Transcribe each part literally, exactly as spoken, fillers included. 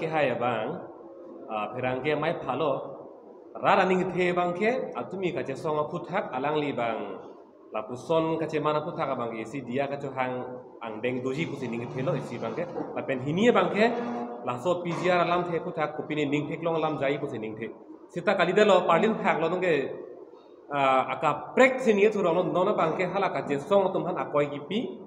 Kehai abang, ah, pherangke mai phalo, rat aningthe abangke, atumi kachesong aphuthak, alangli abang, lapuson kacheman aphuthak abangke, isi diya kachohang angdeng doji pusi ningthelo isi abangke, lapen hini abangke, laso P G R alamthe aphuthak, kopine ning theklong alam jai pusi ningthe. Seta kalidetlo, parlin phaklo nungke, ah, akaprek si ningje thurong non abangke hala kachesong atum aphan akoi kipi,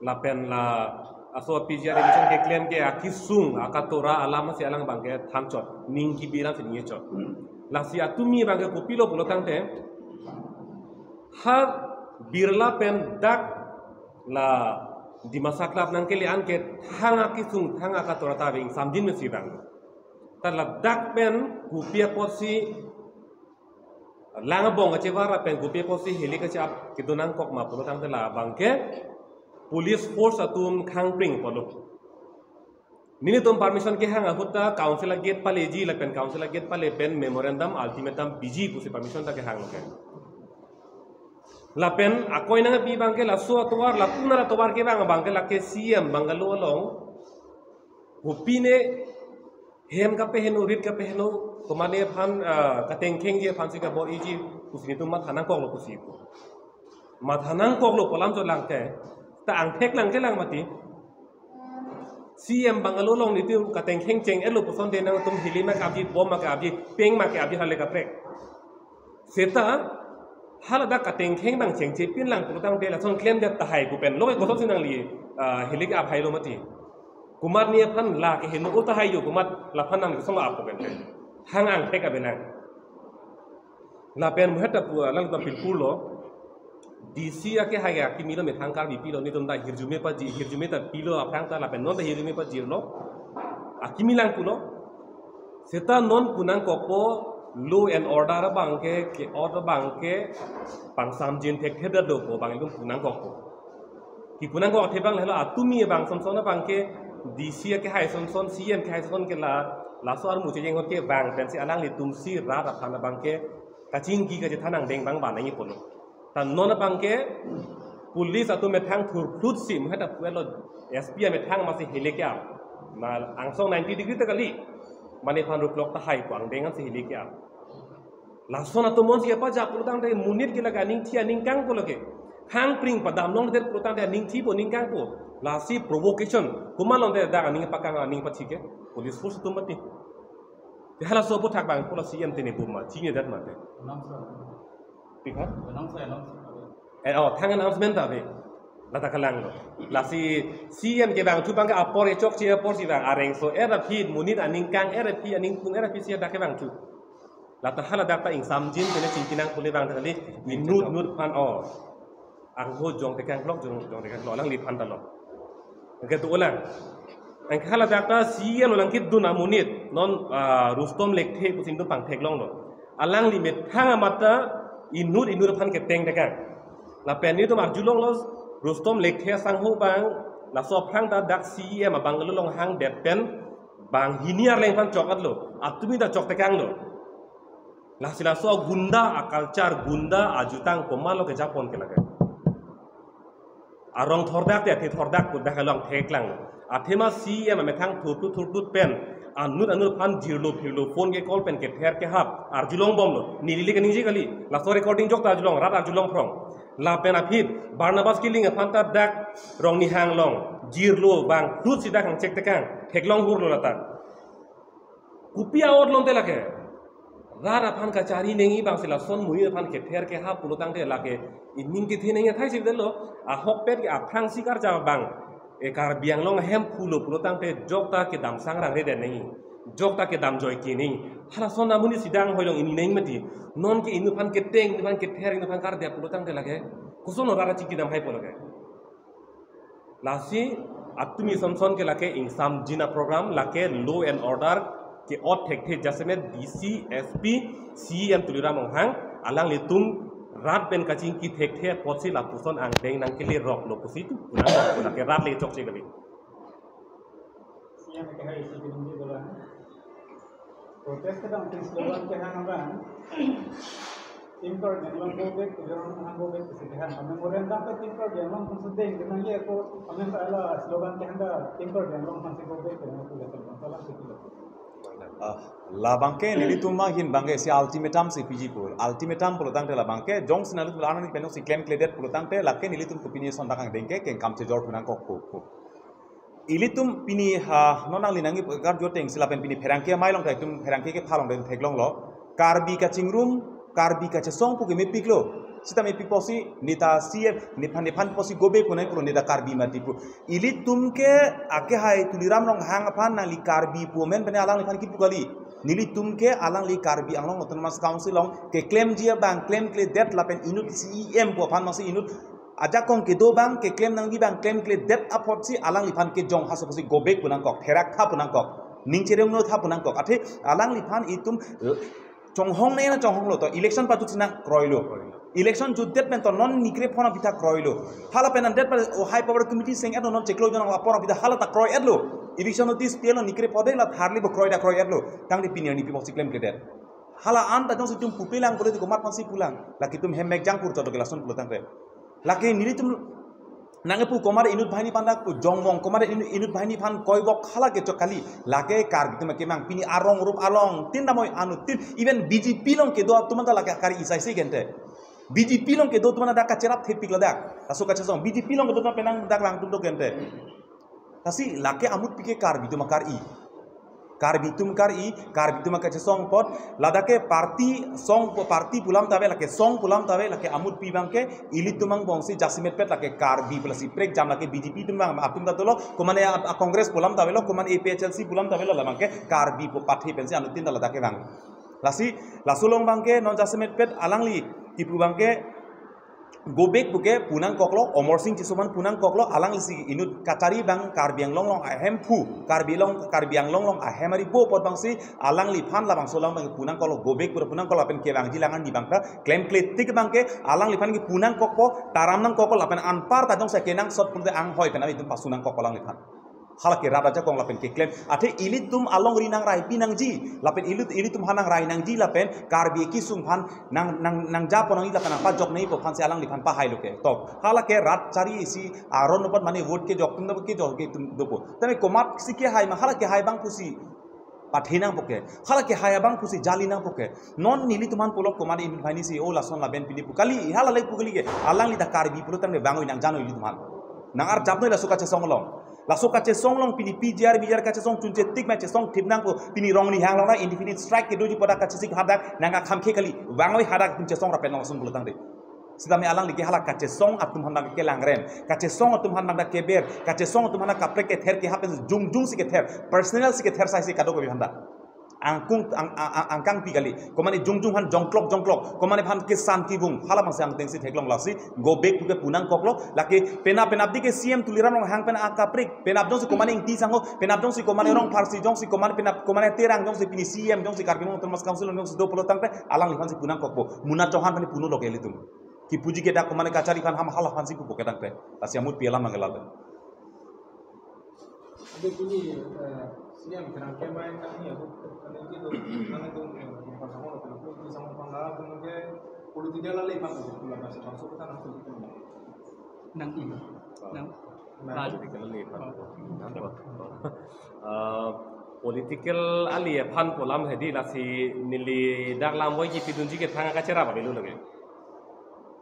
lapen la aso P G R admission keklem ke akisung akatora alam si alang abangke thanchot, ning kibi alam si ningje chot. Lasi atumi abangke kopilo pulo tangte, ha Birla pen dak la Dimasa Club nangkele-an ke thang akisung thang akatora ta ave ingsamjin mesi abang. Ta ladak pen kopi apotsi lang abong kachevar lapen kopi apotsi heli kache-ap kedo nangkok ma pulo tangte la abangke police force atum khangpring pulo. Nelitum permission kehang ahut ta council agate paleji lapen council agate pale pen memorandum ultimatum piji pusi permission ta kehang ke. Lapen akoi nangpi abangke laso atovar, lapu nara tovar kevang abangke lake C M bungalow along kopine hem kapeheno, rit kapeheno, komatne aphan, ah, katengkhengji aphansi kabor-iji pusi nelitum matha nangkoklo pusi pu. Matha nangkoklo pu alam chot lang ke, ta angthek lang ke lang mati. C M bungalow along nelitum katengkheng cheng-etlo puson te nangtum hili ma ke-apji, bom ma ke-apji, peng ma ke-apji hale kaprek. Seta haladak katengkheng nangchengche pin lang pulo tangte lason klemdet tahai pu pen. Lo ke kosonsi nangli, ah, hili ke-ap hailo mati. Komatne aphan la keheno tahai jo, komat laphan nangli kosonlo ap pu pen. Hang angthek ave nang. Lapen muhet ta pu, ah, lang ta pilpurlo. D C akehai akimi lo, methang Karbi pilo, nelitum ta hirjume paji, hirjume ta pilo aphrang ta lapen non ta hirjume pajirlo. Akimi lang pulo. Seta non pu nangkokpo law and order abangke, ke-ot abangke pangsamjin thekthe do pu abang nelitum pu nangkokpo. Kipu nangkok athe abang lelo atumi abang sonson abangke D C akehai sonson, C M kehai sonson ke la, laso armu chejeng ahut kevang pensi alanglitumsi rat aphan abangke kachingki kachethan angdeng abang banai pulo. Ta non abangke police atum methang thurphlut si muhet ta pu-etlo, S P amethang masi hili ke-ap. Ma angsong ninety degree ta kali. Mane aphan ruklok tahai pu angdeng ansi hili ke-ap. Lason atum monsi apa ja pulo tangte monit ke lake aningthi aningkang pulo ke. Khangpring padam longdet pulo tangte aningthi pu aningkang pu. Lasi provocation. Komat longdet dak aning pakang aning pathi ke. Police force atum mati. Te halaso aphuthak abang pulo C M tene buma. Chinine dat mate. Pikha? Eh, oh, thang announcement ta ave. Lata kalanglo. Lasi C M kevangthu abangke apor echokche aporsi vang arengso er aphi monit aningkang er aphi aningpung er aphi si dak kevangthu. Lata haladak ta ingsamjin tene chingki nang pule abang ta kali inut inut aphan, oh. Angho jongtekang klok, jong, jongtekang klok, alangliphan ta lo. Anke tu ulang. Anke haladak ta C M lo nangkedun amonit, non, ah, Rustom Lekthe pusi nelitum pangtheklonglo. Alangli methang amat ta inut inut aphan ketengtekang. Lapen nelitum arjulonglo Rustom Lekthe asangho abang, laso aphrang ta dak C M abang lo longhangdet pen, banghini arleng aphan chok-etlo, atumi ta choktekanglo. Lasi laso gunda a-culture, gunda ajutang komatlo kejapon ke lake. Arong thordak te athe thordak pu dak along theklang. Athema C M amethang thurtut thurtut pen anut anut aphan jirlo phirlo phone ke call pen kether kehap arjulongbomlo. Neli le kaningje kali. Laso recording jok ta arjulong, rat arjulong phrong. Lapen aphi Barnabas Killing aphan ta dak Rongnihang along jirlo bang thut si dak hangchektekang theklong hurlo lata. Kopi a-ot longte lake. Rat aphan kachari nangji abangsi lason monit aphan kether kehap pulo tangte lake ining kethe nangji athai si detlo, ahokpet ke aphrangsi karja abang. E Karbi Anglong ahemphu lo pulo tangte jokta kedam sang rangre det nangji. Jokta kedam joike nangji. Halason amonit si dang hoilong ini nangji mati. Nonke inut aphan keteng, inut aphan kether, inut aphan kardet pulo tangte lake. Koson rat achingki damhaipo lake. Lasi atumi sonson ke lake ingsamjin a-program, lake law and order ke-ot thekthe jasemet D C, S P, C M Tuliram Ronghang, alanglitum rat pen kachingki thekthe apotsi lapuson angdeng nangkele roklo pusi tu, pulang lake rat le chokche kali. C M ke hai isi binong di bola. Protest kedam tin slogan kehang abang. Team Karbi Anglong go back, Mizoram hang go back, si kehang. Amen, Moren dam pe Team Karbi Anglong hang sedeng, kenang ye ko, amen, ala slogan ke hang da, Team Karbi Anglong hang si go back, kenang ko, salam sih. Ah, labangke nelitum ahin bangke si ultimatum si piji pul. Ultimatum pulotangte labangke jongsi nanglitum alang pen si klemkledet pulotangte lake nelitum kopine son dakang dengke kengkam chejor punangkok ko. Ilitum pini ha non nangli nangji karju ateng si lapen pini pherangke amei along ta itum pherangke kepha along ta theklonglo. Karbi kachingrum, Karbi kachesong pu ke mepiklo. Sita mepik pusi neta C M nephan nephan pusi go back punai puro neta Karbi mati pu. Ilitum ke akehai Tuliram Ronghang aphan nangli Karbi pu amen pen alangliphan kipu kali. Nelitum ke alangli Karbi Anglong Autonomous Council along keklemji abang klemkledet lapen inut C E M pu aphan masi inut ajakong kedo abang keklem nangji abang klemkledet apotsi alangliphan kejong haso pusi go back punangkok, therak tha punangkok, ning chereng no tha punangkok. Athe alangliphan itum chonghong ne na chonghonglo to election patu china kroilo. Election jutdet pen to non nikre phona pitha kroilo. Hala pen andet pa o high power committee seng eto non cheklo jono apor pitha hala ta kroi etlo. Eviction notice pilo nikre pode la tharli bo kroi da kroi etlo. Tangte pini arni pi box klemkledet. Hala an ta jongsi itum pupelang pule komat pansi pulang. Lake itum hem mekjang pur choto ke lason pulotangte. Lake nelitum nangkepu komat inut banghini aphan dak pu jongmong komat inut, inut banghini aphan koibok hala ke chok kali. Lake Karbi atum kemang pini arong rup along tin damoi anut tin even B J P along kedo atum ta lake akari isai sei gente. B J P along kedo atum dak kacherap thepik ladak. Laso kachesong B J P along kedo atum penang dak langtum do gente. Lasi lake amutpi ke Karbi atum akari. Karbi atum akari, Karbi atum akachesong apot, ladak ke party song po party pu alam ta ave, lake song pu alam ta ave, lake amutpi abangke, ilitum angbong si jasemet pet lake Karbi pu lasi prekjam lake B J P atum abang atum ta dolo, komane a, a Congress pu alam ta avelo, komane A P H L C pu alam ta avelo labangke, Karbi pu pathe pensi anuttin ta ladak ke abang. Lasi, laso along abangke, non jasemet pet alangli, kipu abangke, go back puke punangkoklo, Amarsing Tisso aphan punangkoklo, alanglisi inut kachari abang Karbi Anglong along ahemphu, Karbi along, Karbi Anglong along ahem ari bo apot abangsi alangliphan labangso alam abang punangkoklo, go back pura punangkoklo lapen kevangji alang arni abang ta klemkle tik abangke alangliphan ke punangkokpo, taram nangkokpo lapen anparta jongsi kenangsot pulote anghoi pen ami itum pasu nangkokpo alangliphan. Hala ke rat ajakong lapen keklem. Athe ilitum alongri nangraipi nangji. Lapen ilut, ilitum aphan nangrai nangji lapen Karbi akesung aphan nang, nang, nangjapo nangji lapen nangpajok nangjipo aphansi alangliphan pahailo ke. Tok. Hala ke rat chari isi aron apot mane vote kejok atum dopo kejok atum dopo. Tame komatsi kehai ma hala kehai abang pusi pathe nangpo ke. Hala kehai abang pusi jali nangpo ke. Non nelitum aphan pulo komat inut banghini si o lason laben pini pu kali. Hala le pu kali ke. Alangli ta Karbi pulotangte vangoi nangjano ilitum aphan. Nangarjapnoi laso kachesong along. Laso kachesong along pini P G R, V G R kachesong chunche tik ma chesong thip nangpo pini rong ni hang along na indefinite strike kedoji pu dak kachesik hadak nangkakhamkhe kali. Vangoi hadak atum chesong ra pen along ason pulotangte. Sitame alangli ke hala kachesong atum aphan dak kelangrem. Kachesong atum aphan dak keber. Kachesong atum aphan kaprek kether keha pen jongjung si kether. Personal si kether sai si kadokave aphan dak. Angkung ang, ang, ang, angkangpi kali. Komane jongjung aphan jongklok jongklok. Komane aphan kesan kevung. Hala abangsi angtengsi theklong lasi. Go back puke punangkoklo. Lake penap penapdi ke C M Tuliram Ronghang pen akaprek. Penap jongsi komane Ingti Sangho. Penap jongsi komane Rongpharsi jongsi komane penap komane Terang jongsi pini C M jongsi Karbi Anglong Autonomous Council jongsi do pulotangte alangliphansi punangkokpo. Muna Chauhan aphan punulo ke ilitum. Kipuji ke dak komane kachari aphan ham hala aphansi pupo ke dangte. Lasi amutpi alam nangkelal. Ade kini, eh, C M kerang kemai kami ya, bu, kami itu, kami itu, eh, pasangan, kami itu, pasangan pangga, kami ke political ale, Pak, itu, bulan masa masuk ke tanah itu. Nang ini. Nang. Nah, political ale, Pak. Oh. Eh, political ale aphan pu alam hedi lasi neli dak lam voi kipidunji ke thang kacherap abelu lagi.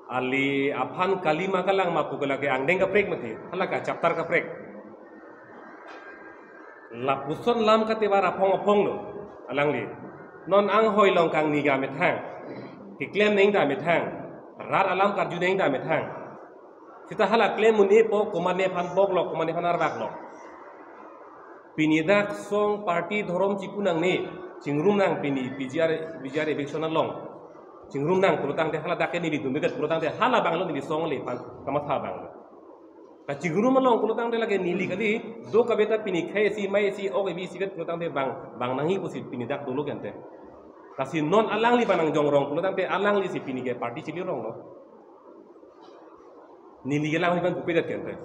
Ale aphan kali ma kalang ma pu ke lake angdeng kaprek mati, hala ke chapter kaprek. Lapuson lam katevar aphong aphong lo, alangli. Non anghoi along kangni ga methang. Keklem neng ta methang. Rat alam karju neng ta methang. Sita hala klem un-epo, komane aphan boklok, komane aphan arvaklok. Pini dak song party dhorom chipu nangne, chingrum nang pini P G R, P G R eviction along. Chingrum nang pulotangte hala dak ke neli dumbedet pulotangte hala abang lo neli song le aphan kamatha abang lo. Kachingrum along pulotangte lake neli kali, do kave ta pini khei isi mai isi ok evi isivet pulotangte abang, abang nangji pusi pini dak dolo gente. Lasi non alangli abang nangjongrong pulotangte alanglisi pini ke party chilironglo. Neli ke alangliphan pupedet gente.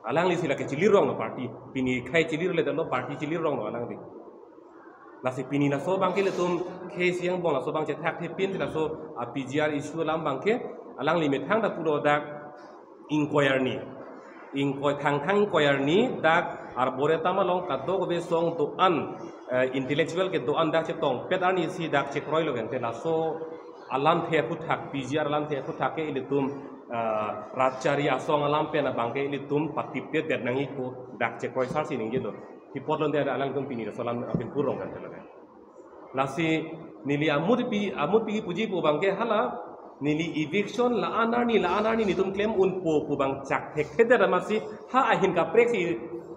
Alanglisi lake chilironglo party. Pini khei chilirledetlo party chilironglo alangli. Lasi pini laso abangke ilitum case angbong laso abang chethakthepin, laso a P G R issue alam abangke alangli methang ta pulo dak ingkoi arni. Ingkoi, Thangthang ingkoi arni dak Arboretum along kadokave song do-an, eh, intellectual kedo-an dak chetongpet arnisi dak chekroilo gente, laso alamthe aphuthak, P G R alamthe aphuthak ke ilitum, eh, rat chari asong alam pen abangke ilitum patipdet nangji pu dak chekroi sar si ningjelo. Hi apot lonte alangtum pini laso alam apin purong kan teloke. Lasi neli amutpi, amutpi puji pu abangke hala, neli eviction la-an arni, la-an arni netum klem unpo pu abang chak thekthedet amatsi ha ahin kaprek si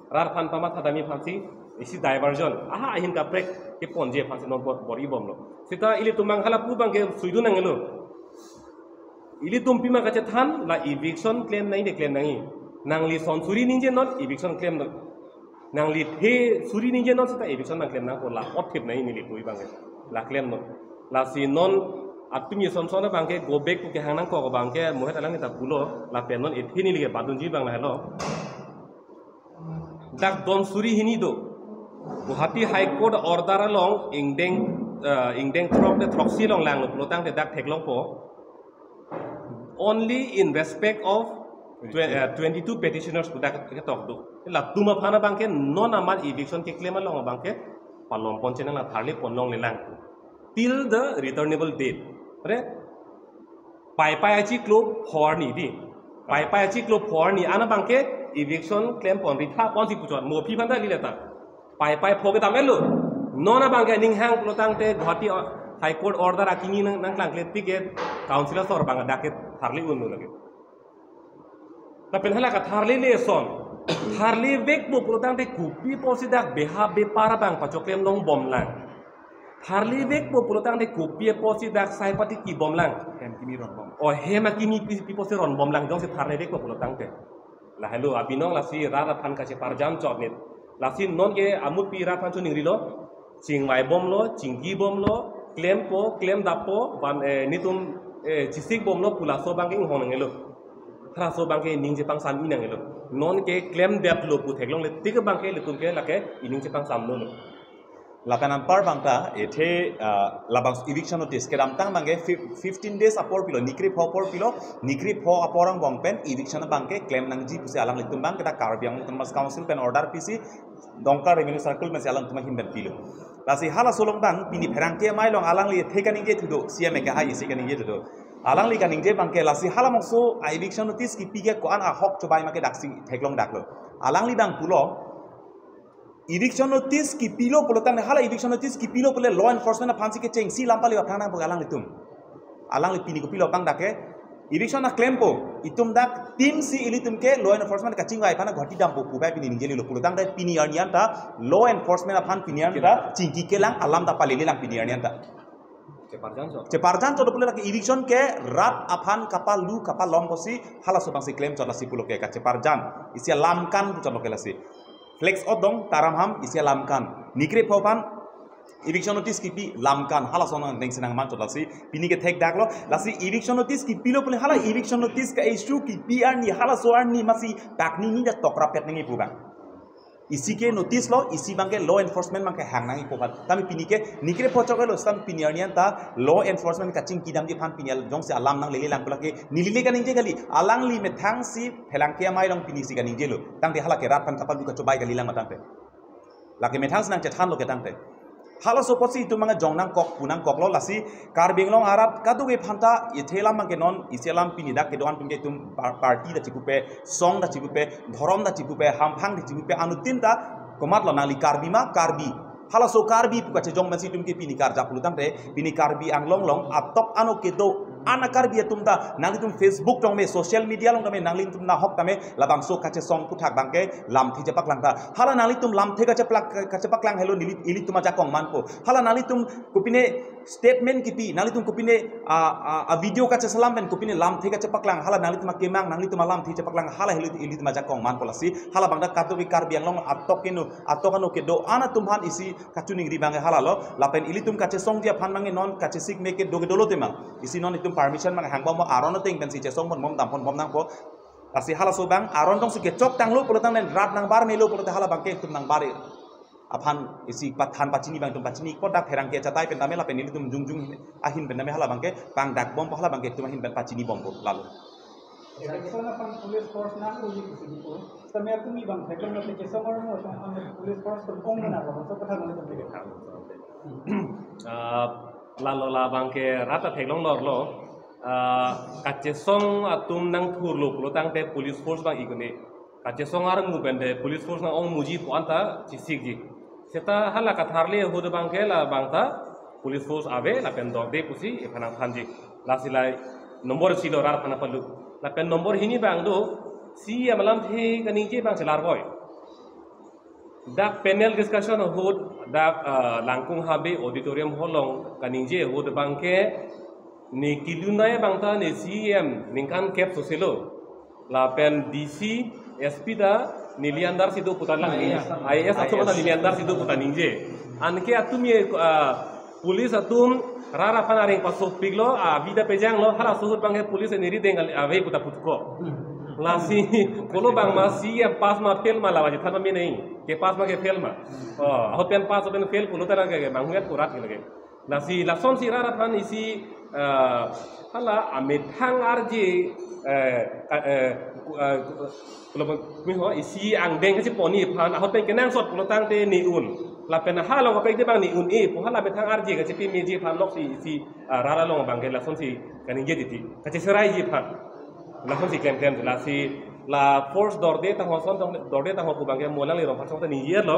rat aphan pamathadamji aphansi isi diversion. Ha ahin kaprek keponji aphansi non bor-, bor-ibomlo. Seta ilitum abang hala pu abangke suidun nangnelo. Ilitum pima kachethan, la eviction klem nangji de klem nangji. Nangli son suri ningjenon, eviction klemnon. Nangli the suri ningjenon seta eviction nangklem nangpo, la otthip nangji neli pu abangke. La klemnon. Lasi non atum eson son abangke go back pu kehang nangkok abangke mohet alang ta pulo, lapen non ethe neli ke badunji abang lahelo. Dak don suri hini do. Guwahati High Court order along ingdeng, eh, ingdeng throk de throksi along langlo pulotangte dak theklongpo. Only in respect of twe-, eh, twenty-two petitioners pu dak ketok do. Latum aphan abangke non amat eviction keklem along abangke palom pon chenang, la tharle pon longlelang. Till the returnable date. Re? Paipai achiklo pho arni di. Paipai achiklo pho arni an abangke eviction klem pon, ritha ponsi puchot. Mo aphi aphan ta lile ta. Paipai pho kedam-etlo. Non abangke ning hang pulotangte Guwahati o-, High Court order akimi nang, nangklangkle tik ke council asor abang dak ke tharle unlo lake. Lapen hala katharlele ason. Tharlevekpo pulotangte kopi apotsi dak beha bepar abang pachoklem longbomlang. Tharlevekpo pulotangte kopi apotsi dak sai pati kibomlang. Hem kimi ronbom. O hem akimi pi, pi apotsi ronbomlang jongsi tharlevekpo pulotangte. Lahelo abinong lasi rat aphan kacheparjan chotnit. Lasi non ke amutpi rat aphan choningrilo. Chingvaibomlo, chingkibomlo, klempo, klemdappo, ban, eh, netum, eh, chisikbomlo pu laso abangke inghong nangnelo. Halaso abangke ining chepangsam-i nangnelo. Non ke klemdetlo pu theklongle tik abangke ilitum ke lake ining chepangsamlo. Lapen anpar abang ta, ethe, ah, labang eviction notice kedamtang abangke fif-, fifteen days apor pilo, nikri pho apor pilo, nikri pho apor angbong pen eviction abangke klem nangji pusi alanglitum abang kita Karbi Anglong Autonomous Council pen order pisi, Dongka Revenue Circle pensi alangtum ahin pen pilo. Lasi halaso along abang, pini pherangke amei along alangli ethe kaningje thudo, C M ke hai isi kaningje thudo. Alangli kaningje abangke lasi halabangso a eviction notice kipi ke ko-an ahok chobai ma ke daksi theklong daklo. Alangli abang pulo, eviction notice kipilo pulotangte, hala eviction notice kipilo pule law enforcement aphansi kechengsi lam pali aphrang nangpo alanglitum. Alangli pini kopilo abang dak ke, eviction aklempo, itum dak team si ilitum ke law enforcement kachingvai aphan Guwahati dampo pu bai pini ningjelo pulotangte pini arni an ta law enforcement aphan pini arni an ta chingki kelang, alam ta palelelang pini arni an ta. Cheparjan chot. Cheparjan chot pule lake eviction ke rat aphan kapalu kapalom pusi halaso abangsi klem chot lasi pulo ke kacheparjan. Isi alam kan pu chot lo ke lasi. Flex odong taram ham isi alam kan. Nikri pho aphan eviction notice kipi lam kan, halaso nang neng senang man chot lasi. Pini ke thekdaklo, lasi eviction notice kipilo pule hala eviction notice ka-issue kipi arni halaso arni masi pakni ni ja tokrapet nangji pu abang. Isi ke notice lo, isi abangke law enforcement abangke hang nangji pu abang. Tame pini ke nikri pho choklo, seta pini arni an ta law enforcement kachingki damji aphan pini al jongsi alam nanglelelang pu lake nelile kaningje kali. Alangli methang si pherangke amei along pini si kaningjelo. Tangte hala ke rat aphan kapalu kachobai kalilang ma tangte. Lake methang si nangchethanlo ke tangte. Halaso apotsi itum abang jong nangkok pu nangkoklo lasi Karbi Anglong arat kadokave aphan ta ethe alam abangke non isi alam pini dak kedo-an atum ke itum par-, party ta chipupe, song ta chipupe, dhorom ta chipupe, hamphang ta chipupe, anuttin ta komatlo nangli Karbi ma Karbi. Halaso Karbi pu kachejong pensi itum ke pini karjap pulotangte, pini Karbi Anglong along atok ano kedo-an a-Karbi atum ta nanglitum Facebook tame, social media along tame, nanglitum nahok tame, labangso kachesong aphuthak abangke lamthe chepaklang ta. Hala nanglitum lamthe kacheplak-, kachepaklang helo neli, ilitum ajakong manpo. Hala nanglitum kopine statement kipi, nanglitum kopine, ah, ah, ah, video kacheselam pen kopine lamthe kachepaklang, hala nanglitum akemang, nanglitum alamthe chepaklang, hala helo ilitum ajakong manpo lasi. Hala abang dak kadokave Karbi Anglong atok keno, atok ano kedo-an atum aphan isi kachiningri abangke halalo, lapen ilitum kachesongji aphan abangke non kachesik me kedo kedolo tema. Isi non itum permission abang hangbom aron ateng pensi chesong ponbom dam ponbom nangpo. Lasi halaso abang aron jongsi kechok tanglo pulotangte rat nangbar melo pulote hala abangke itum nangbar-i. aphan isi pathan pachini abang itum pachini ko, dak pherangke achatai pen tame lapen ilitum jongjong ahin pen tame hala abangke pangdak bompo, hala abangke itum ahin pen pachini bompo lalo. Kachesong aphan police force nang uji kusi ko. Sampai aku ni bang, saya kan nanti kachesong orang mau sama police force pun ong mana kalau so kata mana tu. Ah, lalo la abangke rat ta theklong lor lo. Ah, kachesong atum nangthurlo pulo tangte police force abang ikuni. Kachesong armu pen te police force nang ong muji pu anta chisikji. Seta hala katharli ahut abangke la abang ta police force ave lapen dorde pusi iphan nangthanji. Lasi la number isi lo rat aphan palu. Lapen number hini abang do, C E M alamthe kaningje abang chelar boy. Dak panel discussion ahut dak, ah, Langkung Habe Auditorium Hall along kaningje ahut abangke ne kelun nai abang ta ne C E M ningkan kep soselo. Lapen D C, S P ta neli under si do pu ta lang, I A S. I A S atum ta neli under si do pu ta ningje. Anke atum ye, ah, police atum rat aphan areng pasopiklo, ah, vida pejanglo, halaso ahut abangke police neri deng kali ave pu ta putuko. Lasi kolo abang ma C E M pass ma fail ma la baji than ma mene. Ke pass ma ke fail ma. Oh, ahut pen pass ahut pen fail pulo ta ke bang huet kurat ke lagi. Lasi lasonsi rat aphan isi, eh, hala amethang arje, eh, ka-, eh, ku-, eh, ku-, eh, pulo mi ho isi angdeng kachepon aphan ahut pen kenangsot pulo tangte ne un. Lapen hala along kaprek te abang ne un-e pu hala amethang arje kachepi meji aphan loksi isi, eh, rat along abangke lasonsi kaningje titi. Kacheseraiji aphan. Lasonsi klemklem lasi la force dorde tangho son tong dorde tangho pu abangke Mo Langle Rongphar asong ta ningje lo.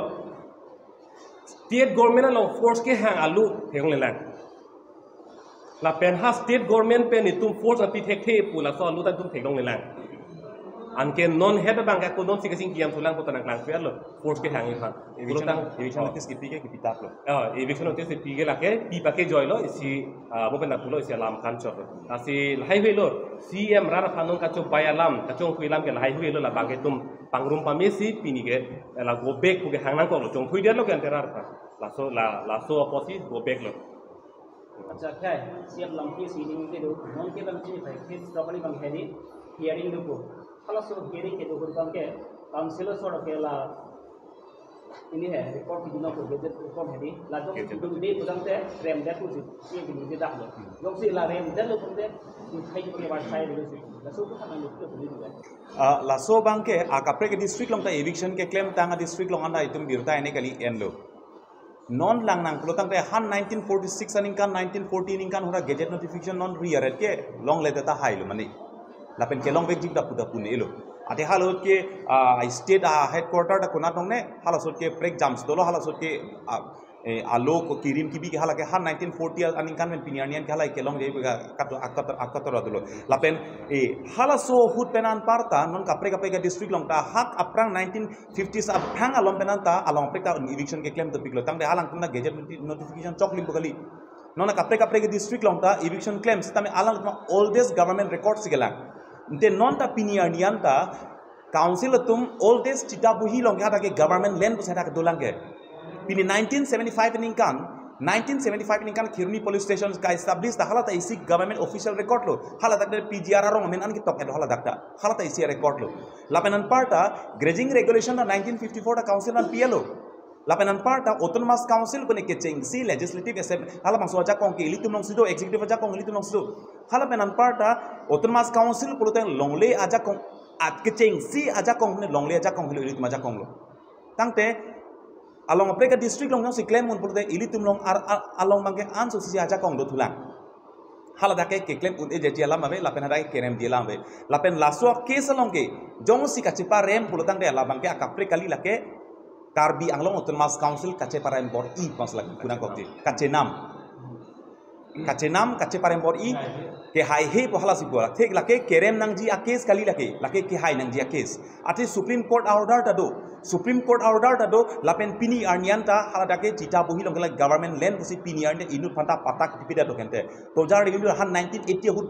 State government along force kehang alu theklonglelang. Lapen ha state government pen itum force api thekthe pu laso alu ta itum theklonglelang. Anke non het abangke ako non si kasing kiam thulang pu ta nangklang piar lo. Force kehang iphan. Eviction, pulo tang, eviction oh. Notice kipi ke kipi tap lo. Oh, eviction notice kipi ke lake pi pake joy lo isi, ah, mo pen pulo isi alam kanchot lo. Lasi lahai hui lo. C E M rat aphan non kachobai alam, kachongthui alam ke lahai hui lo la abangke itum pangrum pamesi pini ke, eh, la go back pu ke hang nangkok lo, chongthui dia lo ke ante rat aphan. Laso, la, laso apotsi go back lo. Acha, khai, siap lampi si ding ke do, non ke bang chini khai, case properly bang hedi, hearing do ko. Halaso hearing kedo ahut abangke, council asor ke la, ini hai, record di no ko, gazette record hedi, la jongsi Gazette. Dum de pu tangte, rem det ko si, si ini de dak lo. Hmm. Jongsi la rem det lo tangte, khai ko ke war sai lo si. Laso ko kana lo ko ni do. Ah, laso abangke, ah, kaprek district along ta eviction keklemtang adistrict along anta itum birta ene kali enlo. Non lang nang pulo tangte han nineteen forty-six aningkan, nineteen forty aningkan hura gazette notification non ri aret kelongle ta hailo mane. Lapen kelong vekji ta puta pune lo. Ate halaso ahut ke, ah, state, ah, headquarter ta konat nongne, halaso ahut ke prek jams dolo, halaso ahut ke, ah, eh, alo ko kirim kibi ke hala ke han nineteen forty aningkan pen pini arni an ke hala kelongje pu ka kato, akator, akator dolo. Lapen, eh, halaso ahut pen anparta non kaprek kaprek district along ta hak aphrang nineteen fifties aphrang along pen anta along kaprek ta eviction keklem topik lo tangte alangtum ta gazette noti-, notification choklim pu kali. Non kaprek kaprek district along ta eviction klem sitame alangtum oldest government record si kelang. Ante non ta pini arni anta council atum oldest chita bohi along ke hadak ke government land pusi hadak dolang ke. Pini nineteen seventy-five aningkan, nineteen seventy-five aningkan Kheroni police station ka establish ta hala ta isi government official record lo. Hala dak de P G R arong amen an ketok et lo hala dak ta. Hala ta isi record lo. Lapen anparta grazing regulation ta nineteen fifty-four ta council an P L O. Lapen anparta autonomous council kone kechengsi legislative assembly. Hala bangso ajakong ke ilitum alongsi do, executive ajakong ilitum alongsi do. Hala pen anparta autonomous council pulote longle ajakong, at kechengsi ajakong ne longle ajakong helo ilitum ajakong lo. Tangte along kaprek district along jongsi klem un pulote ilitum along ar, ar, along abangke anso si ajakong dothulang. Hala dak ke keklem un-eji alam ave, lapen hadak ke keremji alam ave. Lapen laso case along ke jongsi kacheparem pulo tangte la abangke akaprek kali lake Karbi Anglong Autonomous Council kacheparem bor-i pas lake kunang kokji. Kachenam. Kachenam, kacheparem bor-i, kehaihe pu halasi pu. Thik lake kerem nangji a-case kali lake, lake kehai nangji a-case. Ati Supreme Court order ta do. Supreme Court order ta do, lapen pini arni anta, hala dak ke chita bohi along ke la government land pusi pini arni inut aphanta patta kipi det lo kente. Toja revenue han nineteen eighty ahut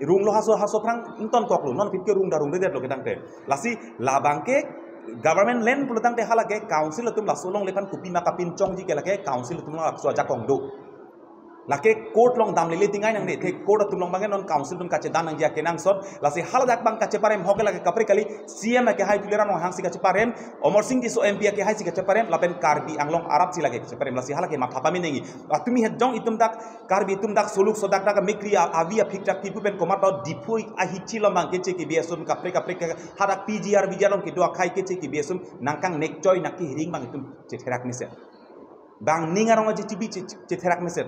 rung lo haso haso aphrang ington kok lo, non aphi ke rung da rung redet lo ketangte. Lasi la abangke government land pulo tangte hala ke council atum laso alongle aphan kopima kapinchongji ke lake council atum laso ajakong do. Lake court along damlele tingai nangne, the court atum along abangke non council atum kachedan nangji akenangsot, lasi haladak abang kacheparem hoke lake kaprek kali, C M akehai Tuliram Ronghang si kacheparem, Amarsing Tisso M P akehai si kacheparem, lapen Karbi Anglong arat si lake kacheparem, lasi halake matha pame nangji. Atumi het jong itum dak, Karbi atum dak soluk sodak dak mikri a-, avi aphik dak tipu pen komat lo Diphu ahichi along abang keche kebi asum kaprek kaprek ke, hadak P G R V G R along kedo akhai keche kebi asum nangkang nekchoi nangkihiring abang itum chetherak mesen. Bang ning arong aji chibi che-, chetherak mesen.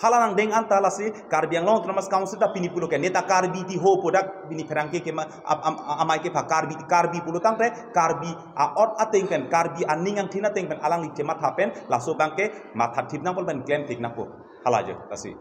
Hala nangdeng anta lasi Karbi Anglong Autonomous Council ta pini pulo ke neta Karbi ti ho pu dak pini pherangke kema ap-, am-, amei kepha Karbi, Karbi pulo tangte Karbi a-ot ateng pen, Karbi aning angthin ateng pen alangli chematha pen laso abangke mathathip nangpo pen klemthip nangpo. Hala jo lasi.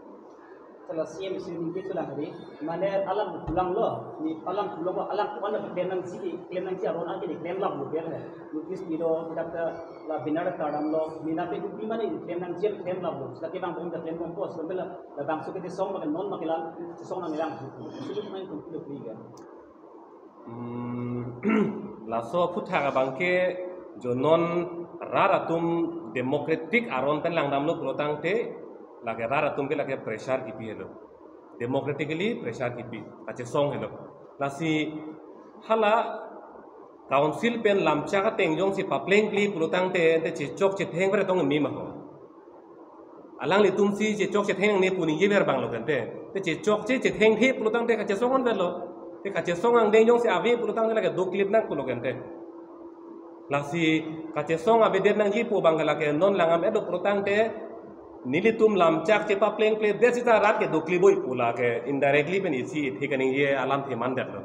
Sala C M si ningje chulang hari, mane alam pulang lo, ni alam pulang lo, alam puan lo, klem nangji, klem nangji aron ake ni klem lam lo biar hai. Notice ni lo, kita ke la binar ta dam lo, ni nape dupi mane klem nangji klem lam lo. Sila ke bang bom ta klem bom pos, lo bela, la bangso kachesong makan non makilan, chesong nang ilang. Sulit main pun kilo kri ga. Hmm, laso aphuthak abangke jo non rat atum democratic aron pen langdamlo pulo tangte lake rat atum ke lake pressure kipi helo. Democratically pressure kipi, kachesong helo. Lasi hala council pen lamchak ateng jongsi paplengple pulo tangte, te chechok chetheng bre tong mi ma ho. Alanglitum si chechok chetheng ne pu ningje ver abang lo kente. Te chechok che chethengthe pulo tangte kachesong on verlo. Te kachesong angdeng jongsi ave pulo tangte lake doklip nang pulo kente. Lasi kachesong avedet nangji pu abang lake non langdam edo pulo tangte nelitum lamchak chepaplengple det sita rat ke doklip boi pu lake indirectly pen isi isi kaningje alamthe mandet lo.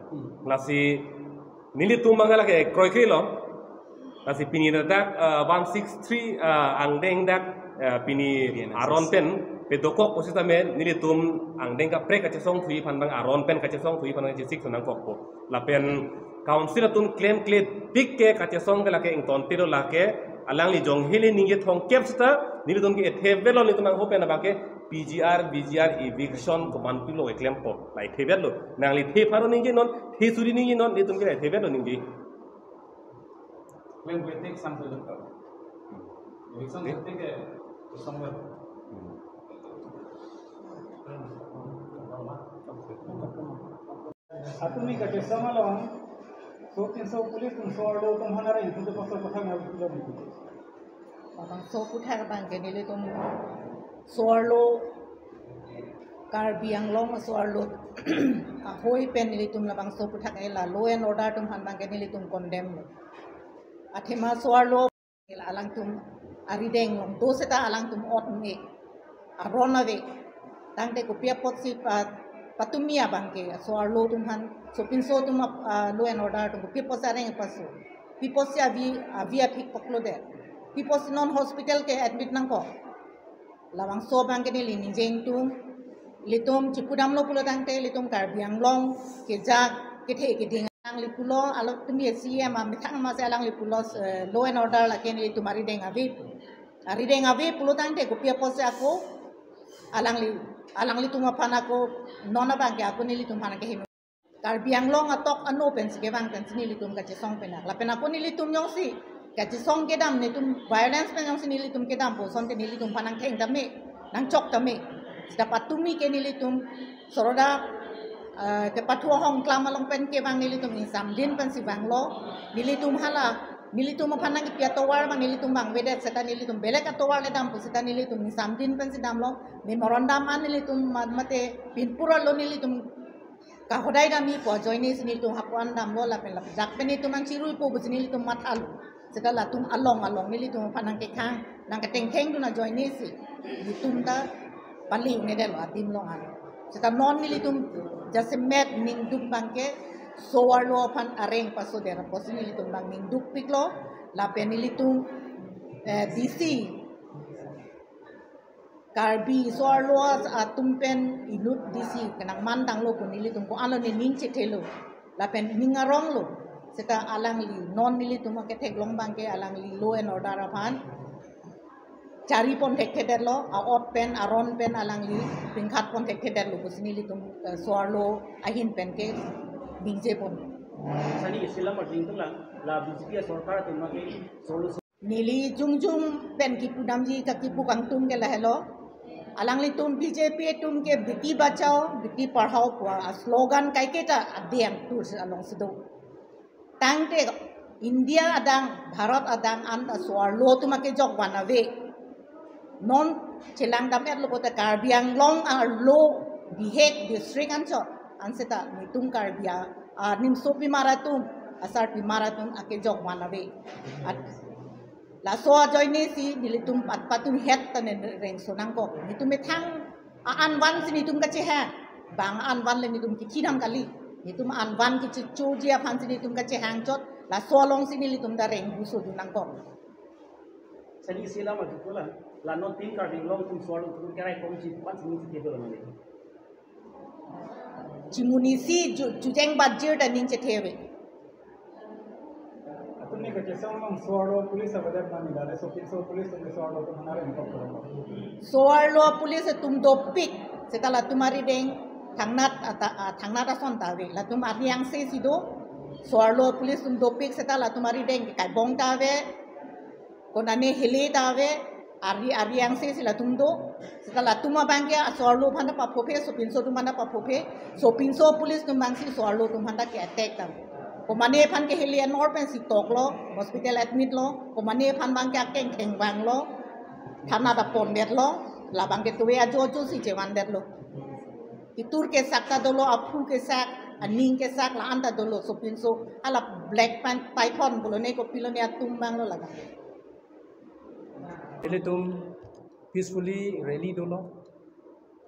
Lasi nelitum abang lake kroikre lo. Lasi pini dak, eh, one six three, eh, angdeng dak, eh, pini aron pen pedokok pusitame nelitum angdeng kaprek kachesong thui aphan abang aron pen kachesong thui aphan kachesik nangkokpo. Lapen council atum klemkle tik ke kachesong ke lake ingtonte lo lake alangli jong hili ningje thongkep sita nelitum ke ethe velo nelitum angho pen abangke P G R, V G R, eviction komantu lo keklempo. Lai the velo. Nangli the pharo ningje non, the suri ningje non, nelitum ke lai the velo ningje. When we take some to the eviction, we take a somewhere. Atumi kachesong along, so tinso police atum so arlo atum aphan areng atum aphan so kotha nang pulo. Labangso aphuthak abangke nelitum so arlo Karbi Anglong so arlo ahoi pen nelitum labangso aphuthak ke la law and order atum aphan abangke nelitum condemn lo. Athema so arlo alangtum arideng along do seta alangtum ot me aron ave. Tangte kopi apotsi pa-, patumi abangke so arlo atum aphan, sopinso atum ap-, ah, law and order atum kopi apotsi areng paso. Pi apotsi avi, avi aphik paklo det. Pi apotsi non hospital ke admit nangkok. Labangso abangke neli ningje ingtung. Ilitum chipudamlo pulo tangte ilitum Karbi Anglong kejak kethe keding alangli pulo, alo tumi C M amethang masi alangli pulo, eh, law and order lake nelitum arideng ave. Arideng ave pulo tangte kopi apotsi ako alangli, alanglitum aphan ako non abangke ako nelitum aphan ke him. Karbi Anglong atok ano pensi kevang pensi nelitum kachesong penak. Lapen ako nelitum jongsi kachesong kedam nelitum violence pen jongsi nelitum kedam pu asonte nelitum aphan nangtheng tame, nangchok tame. Seta patumi ke nelitum soroda, eh, kepathu ahong klam along pen kevang nelitum ingsamdin pensi vanglo. Nelitum hala, nelitum aphan nangkipi atovar abang nelitum vangvedet seta nelitum belek atovar le dam pu seta nelitum ingsamdin pensi damlo. Memorandum an nelitum ma-, mate pinpur arlo nelitum kahodai dam-ipo ajoine si nelitum hapu-an damlo lapen lap jak pen nelitum nangchiruipo pusi nelitum mathalo. Seta latum along along nelitum aphan nangkekhang nangketengthengdun ajoine si nelitum ta pali unedetlo adim along an. Seta non nelitum jasemet ningduk abangke so arlo aphan areng pasodet apotsi nelitum abang ningdukpiklo lapen nelitum, eh, D C Karbi so arlo atum pen inut D C kenangman tanglo pu nelitum ko-an lo nening chethelo. Lapen ning aronglo. Seta alangli non nelitum aketheklong abangke alangli law and order aphan charipon thekthedetlo, a-ot pen, aron pen alangli pingkhatpon thekthedetlo pusi nelitum, eh, so arlo ahin pen ke ningjepon. Sani isi lam arjing tung la, la B J P asorkar atum ke solution. Neli jongjong pen kipudamji kakipu kangtung ke lahelo. Alanglitum B J P atum ke Beti Bachao, Beti Padhao pu a slogan kaiketa adeng tur si along si do. Tangte India adang, Bharat adang anta so-arlo atum akejok van ave. Non chelang dam-etlo pulote Karbi Anglong arlo bihek district anchot, anseta netum Karbi a, a nimso pimar atum, asarpimar atum akejok van ave. At laso ajoine si nelitum pat patun het ta ne rengso nangkok. Netum methang a-an van si netum kachehang. Bang an van le netum kikhinam kali. Netum an van kechichoji aphan si netum kachehang chot. Laso along si nelitum ta reng buso dun nangkok. Sani sila ma jukola. La non tin Karbi Anglong atum so-arlo atum kerai komji pan sini si kedo nang. Chimuni si ju-, jujeng bajir ta ning chethe ave. Atum ni kachesong along so-arlo police avedet mani dale, sopinso police atum so-arlo atum hana rengkok. So-arlo police atum dopik, seta latum arideng thangnat ata-, ah, thangnat ason ta ave. Latum ari angse si do. So-arlo police atum dopik seta latum arideng kaibong ta ave. Konane hele ta ave, ari, ari angse si latum do. Seta latum abang ke so-arlo aphan ta paphophe, sopinso atum aphan ta paphophe, sopinso police atum abang si so-arlo atum aphan ta ke-attack ta. Komane aphan ke hele anor pen si toklo, hospital admit lo, komane aphan abang ke akeng kheng vanglo, thana ta pondetlo, labang ke tuve ajo ajo si chevandetlo. Kitur kesak ta dolo, aphu kesak, aning kesak, la-an ta dolo, sopinso, hala Black Pan-, Python pulo ne kopilo ne atum abang lo laga. Ilitum peacefully rally dolo.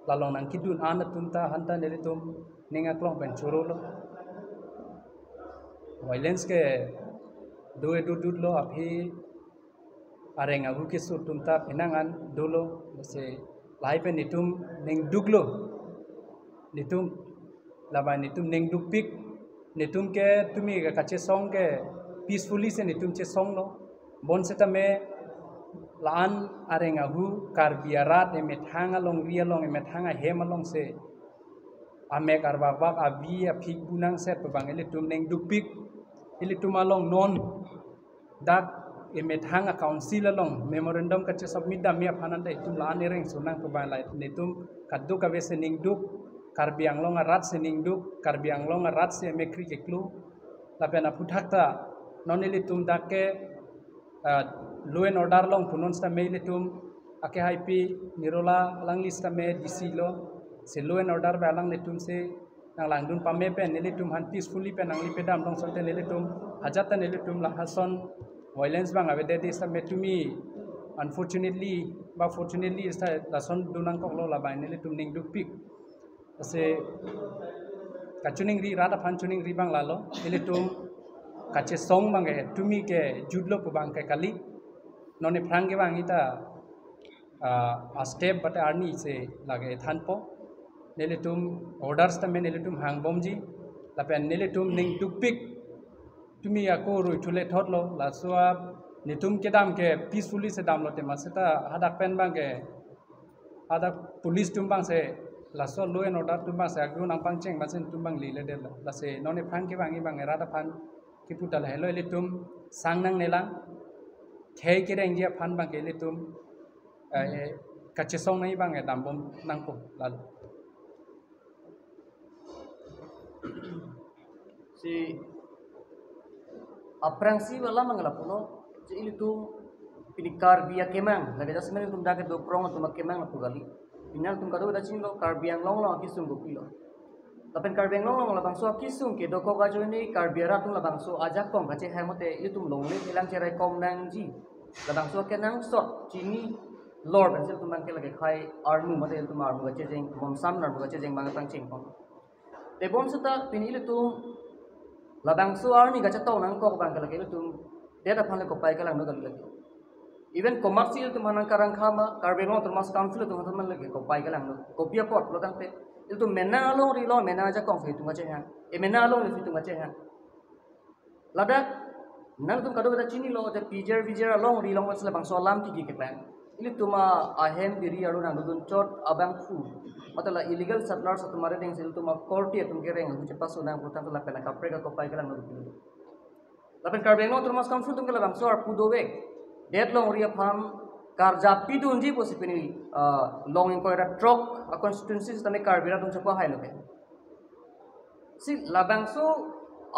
Lalong nangkedun an atum ta hanta nelitum ning aklong pen chorolo. Violence ke do-e dodutlo, aphi areng ahu keso atum ta penang an dolo, lasi lahai pen netum ningduklo. Netum, labang netum ningdukpik, netum ke tumi ke kachesong ke peacefully si netum chesonglo. Bonseta me la-an areng ahu Karbi arat emethang alongri along, emethang ahem along si amek arbakbak, abi aphik bu nangset pu abang ilitum ningdukpik. Ilitum along non dak emethang a-council along memorandum kachesubmit damji aphan anta itum la-an ereng so nang pu abang, lahai netum kadokave si ningduk, Karbi Anglong arat si ningduk, Karbi Anglong arat si emekri keklu. Lapen aphuthak ta non ilitum dak ke, ah, law and order along pu non sitame ilitum akehaipi Nirola alangli sitame D C lo, si law and order bai alanglitum si nanglangdun pame pen nelitum aphan peacefully pen nangli pedam dong sonte nelitum ajat ta nelitum lahason violence abang avedet sitame tumi, unfortunately ba fortunately sita lason dun nangkoklo, labang nelitum ningdukpik. Lasi kachiningri, rat aphan chiningri abang lalo, ilitum kachesong abang ke tumi ke jutlo pu abang ke kali. Non aphrang ke abang ita, ah, a-step bate arni si lake thanpo. Nelitum orders tame nelitum hangbomji. Lapen nelitum ningdukpik, tumi ako rui thule thotlo. Laso a netum kedam ke peacefully si damlo, tema seta hadak pen abang ke, hadak police atum abang si, laso law and order atum abang si ako nangpangcheng abang si netum abang lele detlo. Lasi non aphrang ke abang, abang rat aphan kipu ta lahelo, ilitum sang nangnelang, khei kerengji aphan abang ke ilitum, eh, kachesong nangji abang dambom nangpo lalo. Si aphrangsi wala mangala puno, si ilitum pini Karbi akemang, lake just ilitum dak kedo krong atum akemang lapu kali. Pini ilitum kadokave ta chinilo, Karbi Anglong along akesung kopilo. Lapen Karbi Anglong along labangso akesung kedokok ajoine Karbi arat atum labangso ajakong kachehang mate ilitum longle elang cheraikom nangji. Labangso akenangsot chini lor pensi ilitum abang ke lake khei armu mate ilitum armu kachejeng, momsam armu kachejeng abang pangchengpon. Tebon seta pini ilitum labangso arni kachetong nangkok abang ke lake ilitum det aphan le kopai kelangno kali lake. Even komatsi ilitum aphan nangkarang khama, Karbi Anglong Autonomous Council atum aphan le kopai kelangno. Kopi apot lo tangte, ilitum mena alongri lo, mena ajakong si itum kachehang. E mena alongri si itum kachehang. Ladak nangtum kadokave ta chinilo, te P J R V J R alongri along si labangso alam tiki keplang. Ilitum a ahem biri aru nangdodun chot abangphu, mate la illegal settlers atum arideng si ilitum a korte atum kereng ahu chepaso nang putang lapen akaprek akopai kelangno. Lapen Karbi Anglong Autonomous Council atum ke labangso arpu dovek. Det longri aphan karjap pidunji pusi pini, ah, long ingkoi ra throk a constituency sitame Karbi arat atum chepahai lo ke. Si labangso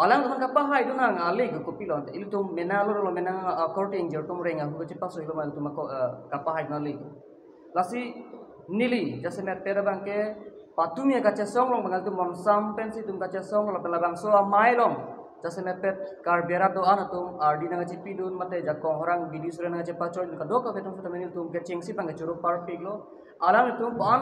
alang atum kapahai dun nang ale ke kopilo ante. Ilitum mena lo lo mena, ah, korte ingjir atum reng ahu kachepasoi lo ma ilitum ako, ah, kapahai dun ale. Lasi neli jasemet pet abang ke patumi kachesong along abang ilitum monsam pensi itum kachesong lapen labangso amei along jasemet pet Karbi arat do-an atum ardi nangchepidun mate jakong horang bidi sore nangchepachoi kadokave atum sitame ilitum kechengsi abang ke choro parpik lo. Alanglitum pan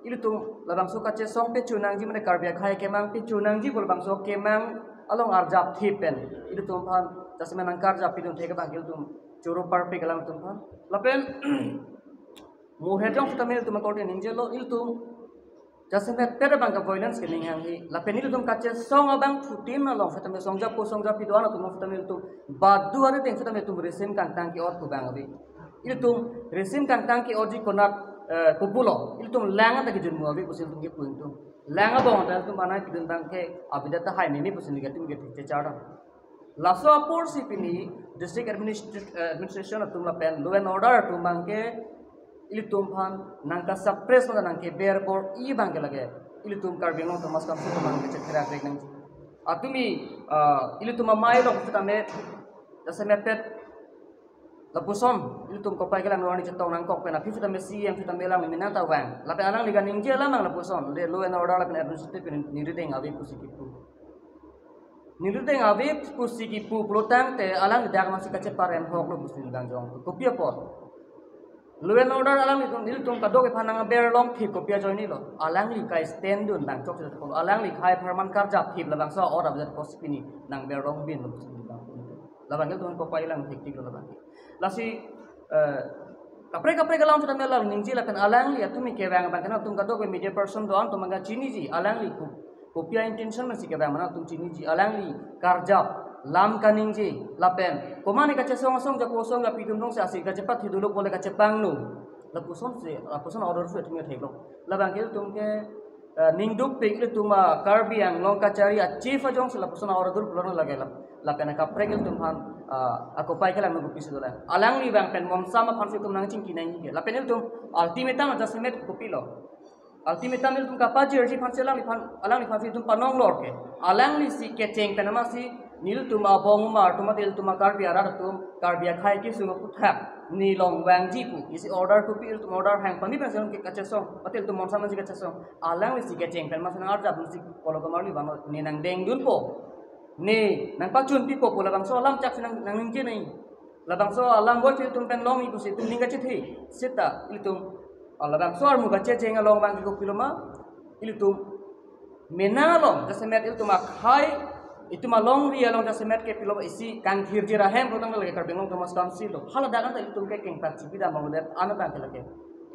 ilitum labangso kachesong pechu nangji mane Karbi akhei kemang pechu nangji pu labangso kemang along arjap thip pen ilitum pan jasemet nangkarjap pidun thek abang ke ilitum choro parpik alangtum pan. Lapen mo hejong sitame ilitum akorte ningjelo ilitum jasemet pet abang ke violence ke ning hanghe. Lapen ilitum kachesong abang phutin along sitame songjapo songjapi do-an atum sitame ilitum badu ari deng sitame ilitum resim kangtang ke-ot pu abang ave. Ilitum resim kangtang ke-otji konat, eh, pupulo. Ilitum lang anta kejunmu ave pusi ilitum kepu ilitum. Lang abang anta ilitum banai pidun abang ke abidat tahai meme pusi negative negative chechar. Laso apor si pini district administra-, eh, administration atum lapen law and order atum abang ke ilitum pan nangka suppress mate nangkeber bor-i abang ke lake ilitum Karbi Anglong Autonomous Council atum abang ke chetherak rek nangji. Atumi, ah, ilitum amei along sitame jasemet pet lapuson ilitum kopai kelang lo arni chetong nangkok pen aphi sitame C M sitame lang minang ta vang. Lapen alangli kaningje alam abang lapuson le law and order lapen administrative pen ningri deng ave pusi kipu. Ningri deng ave pusi kipu pulotangte alangli dak masi kacheparem hok lo pusi neli kangjong. Kopi apot? Law and order alanglitum, nelitum kadokave aphan nangber long thip kopi ajoine lo. Alangli kai stand dun abang chokche ta kolo. Alangli khei apharman karjap thip labangso order abang pusi pini nangber long bin lo pusi neli kangjong. Labang ke ilitum kopai lang thik thik lo labang ke. Lasi, eh, kaprek kaprek alam sitame lang ningje lapen alangli atumi kevang abang ke nangtum kadokave media person do-an atum abang ke chiniji alangli ko-, kopi a-intention masi kevang ma nangtum chiniji alangli karjap lam kaningje lapen komane kachesong asong japo asong japi atum dong si asi kachepathi dolo pole kachepangno. Lapuson si, lapuson order si atum thek lo. Labang ke ilitum ke, eh, ningduk pik ilitum, ah, Karbi Anglong kachari a-chief ajong si lapuson a-order pulo lake la. Lapen kaprek ilitum aphan, ah, akopai kelang nunggu pisi dolang. Alangli abang pen monsam aphan si itum nangchingki nangji ke. Lapen ilitum ultimatum ajasemet kopilo? Ultimatum ilitum kapajirji aphan si alangliphan, alangliphan si itum panong lor ke. Alangli si kecheng pen masi nelitum abong umar atum mate ilitum a-Karbi arat atum Karbi akhei kesung aputhak ne long vangji pu isi order kopi ilitum order hang pami pensi ke kachesong mate ilitum monsam si kachesong. Alangli si kecheng pen masi nang arjap si kolo kamarli vang ne nangdeng dunpo. Ne nangpachun pipo pu labangso alam chak si nang, nangningje nai. Labangso alam bor si itum pen long-i pusi itum ning kachethe. Seta ilitum, ah, labangso armu kachecheng along abang ke kopilo ma, ilitum mena along jasemet ilitum akhei, itum alongri along jasemet ke pilo isi kangthirjir ahem pulotang lake Karbi Anglong Autonomous Council lo. Hala dak anta ilitum ke kengtak chipi dam abang det ana abang ke lake.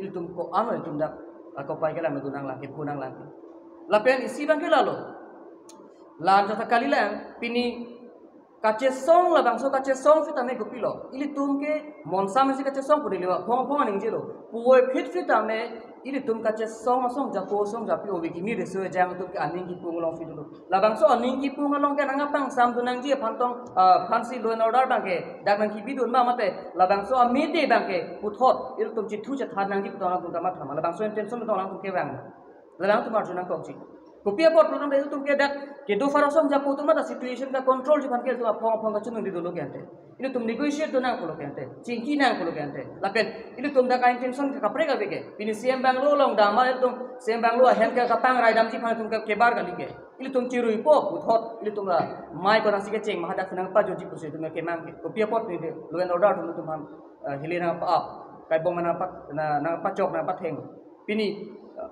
Ilitum ko-an lo ilitum dak, ah, kopai kelang nangdun nanglang ke, pu nanglang ke. Lapen isi abang ke lalo. Lan jata kalilang, pini kachesong labangso kachesong sitame kopilo? Ilitum ke monsam si kachesong pu neli aphong aphong aning jelo. Puvoiphit sitame ilitum kachesong asong japo asong japi ove kimi reso ejang atum ke aning kipung along si dolo. Labangso aning kipung along ke nangpangsam dun nangji aphan tong, ah, aphan si law and order abang ke dak nangkibi dun ma mate labangso amide abang ke puthot ilitum chithu chethan nangji pu tong alangtum kamatha ma. Labangso intention pu tong alangtum kevang. Labangtum arju nangkokji. Kopi apot pulotangte ilitum ke dak kedo pharo asong japo atum mate situation ka-control ji aphan ke ilitum aphong aphong kachiningri dolo ke ante. Ilitum negotiate dun nangpo lo ke ante. Chingki nangpo lo ke ante. Lapen ilitum dak a-intention ke kaprek ave ke. Pini C M bungalow along dam ma ilitum C M bungalow ahem ke kapangrai damji aphan ilitum ke kebar kali ke. Ilitum chiruipo puthot ilitum la mai konasi kecheng ma hadak nangpajutji pusi ilitum kemang ke. Kopi apot neli law and order atum ilitum aphan, eh, hile nangpa-ap. Kaibong ma nangpa-, na, nangpachok nangpatheng. Pini, eh,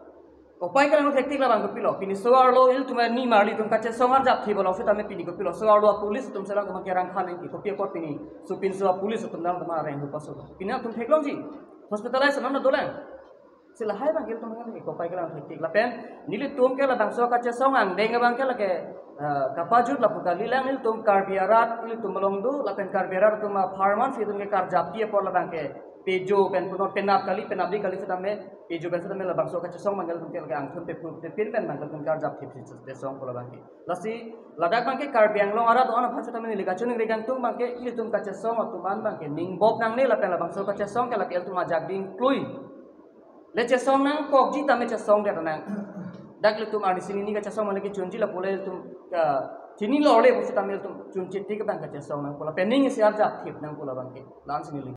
kopai kelang thektik labang kopilo? Pini so-arlo ilitum nimarli atum kachesong arjap thip along sitame pini kopilo? So-arlo a-police atum selang atum kerang khan nangji. Kopi apot pini supinso a-police atum dam atum areng hupa so. Pini atum theklongji. Hospitalize nang dolang. Si lahai abang ke ilitum ke kopai kelang thektik. Lapen nelitum ke labangso kachesong angdeng abang ke lake, eh, kapajut lapu kalilang. Ilitum Karbi arat ilitum along do lapen Karbi arat atum apharman si itum ke karjapji apor labang ke pejo pen punon penap kali, penapdi kali setame, pejo pen setame labangso kachesong abangke ilitum ke lake angthun pepu pepin pen abangke ilitum karjap thip si chesong pu labangke. Lasi ladak abangke Karbi Anglong arat on aphan setame neli kachiningri kangtung abangke ilitum kachesong atum an abangke ningbok nangne lapen labangso kachesong ke lake ilitum ajak ding klui. Le chesong nangkokji tame chesongdet nang. Dak ilitum arnisi hini kachesong mane ke chunji lapu le ilitum, ah, chini lorle pu setame ilitum chunche tik abang kachesong nang pu la pen ning isi arjap thip nang pu labangke. La-ansi neli